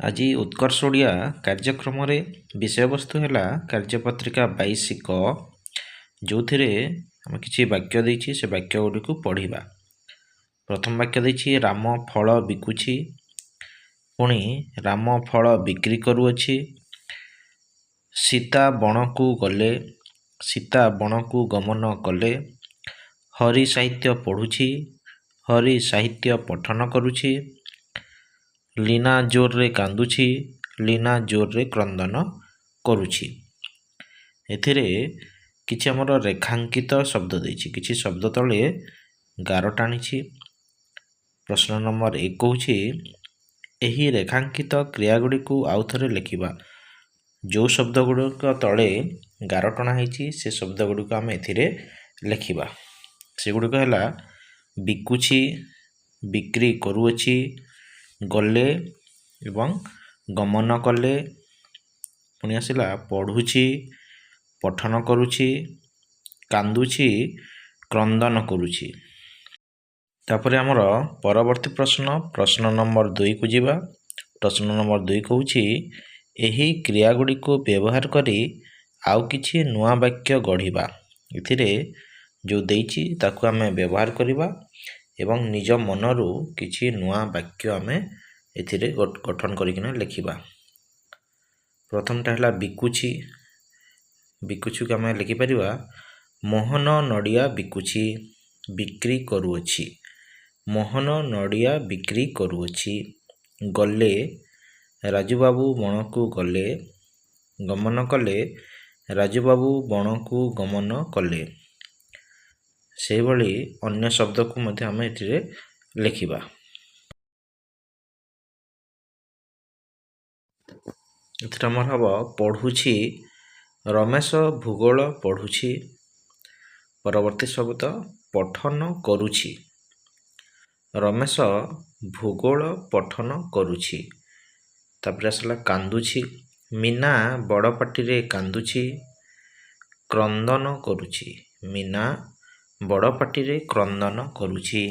ଆଜି ଉତ୍କର୍ଷ ଓଡ଼ିଆ କାର୍ଯ୍ୟକ୍ରମରେ ବିଷୟବସ୍ତୁ ହେଲା କାର୍ଯ୍ୟପତ୍ରିକା 22 କ, ଯେଉଁଥିରେ ଆମେ କିଛି ବାକ୍ୟ ଦେଇଛି, ସେ ବାକ୍ୟ ଗୁଡ଼ିକୁ ପଢ଼ିବା। ପ୍ରଥମ ବାକ୍ୟ ଦେଇଛି, ରାମ ଫଳ ବିକୁଛି। ପୁଣି ରାମ ଫଳ ବିକ୍ରି କରୁଅଛି। ସୀତା ବଣକୁ ଗଲେ, ସୀତା ବଣକୁ ଗମନ କଲେ। ହରି ସାହିତ୍ୟ ପଢ଼ୁଛି, ହରି ସାହିତ୍ୟ ପଠନ କରୁଛି। ଲୀନା ଜୋରରେ କାନ୍ଦୁଛି, ଲୀନା ଜୋରରେ କ୍ରନ୍ଦନ କରୁଛି। ଏଥିରେ କିଛି ଆମର ରେଖାଙ୍କିତ ଶବ୍ଦ ଦେଇଛି, କିଛି ଶବ୍ଦ ତଳେ ଗାର ଟାଣିଛି। ପ୍ରଶ୍ନ ନମ୍ବର 1 କହୁଛି, ଏହି ରେଖାଙ୍କିତ କ୍ରିୟାଗୁଡ଼ିକୁ ଆଉ ଥରେ ଲେଖିବା। ଯେଉଁ ଶବ୍ଦ ଗୁଡ଼ିକ ତଳେ ଗାର ଟଣା ହେଇଛି, ସେ ଶବ୍ଦ ଗୁଡ଼ିକୁ ଆମେ ଏଥିରେ ଲେଖିବା। ସେଗୁଡ଼ିକ ହେଲା ବିକୁଛି, ବିକ୍ରି କରୁଅଛି, ଗଲେ ଏବଂ ଗମନ କଲେ। ପୁଣି ଆସିଲା ପଢ଼ୁଛି, ପଠନ କରୁଛି, କାନ୍ଦୁଛି, କ୍ରନ୍ଦନ କରୁଛି। ତାପରେ ଆମର ପରବର୍ତ୍ତୀ ପ୍ରଶ୍ନ, ପ୍ରଶ୍ନ ନମ୍ବର 2କୁ ଯିବା। ପ୍ରଶ୍ନ ନମ୍ବର 2 କହୁଛି, ଏହି କ୍ରିୟାଗୁଡ଼ିକୁ ବ୍ୟବହାର କରି ଆଉ କିଛି ନୂଆ ବାକ୍ୟ ଗଢ଼ିବା। ଏଥିରେ ଯେଉଁ ଦେଇଛି ତାକୁ ଆମେ ବ୍ୟବହାର କରିବା ଏବଂ ନିଜ ମନରୁ କିଛି ନୂଆ ବାକ୍ୟ ଆମେ ଏଥିରେ ଗଠନ କରିକିନା ଲେଖିବା। ପ୍ରଥମଟା ହେଲା ବିକୁଛି। ବିକୁଛିକୁ ଆମେ ଲେଖିପାରିବା, ମୋହନ ନଡ଼ିଆ ବିକୁଛି, ବିକ୍ରି କରୁଅଛି। ମୋହନ ନଡ଼ିଆ ବିକ୍ରି କରୁଅଛି। ଗଲେ, ରାଜୁବାବୁ ବଣକୁ ଗଲେ, ଗମନ କଲେ, ରାଜୁବାବୁ ବଣକୁ ଗମନ କଲେ। ସେହିଭଳି ଅନ୍ୟ ଶବ୍ଦକୁ ମଧ୍ୟ ଆମେ ଏଥିରେ ଲେଖିବା। ଏଥିରେ ଆମର ହେବ ପଢ଼ୁଛି, ରମେଶ ଭୂଗୋଳ ପଢ଼ୁଛି। ପରବର୍ତ୍ତୀ ଶବ୍ଦ ପଠନ କରୁଛି, ରମେଶ ଭୂଗୋଳ ପଠନ କରୁଛି। ତାପରେ ଆସିଲା କାନ୍ଦୁଛି, ମୀନା ବଡ଼ ପାଟିରେ କାନ୍ଦୁଛି, କ୍ରନ୍ଦନ କରୁଛି, ମୀନା ବଡ଼ ପାଟିରେ କ୍ରନ୍ଦନ କରୁଛି।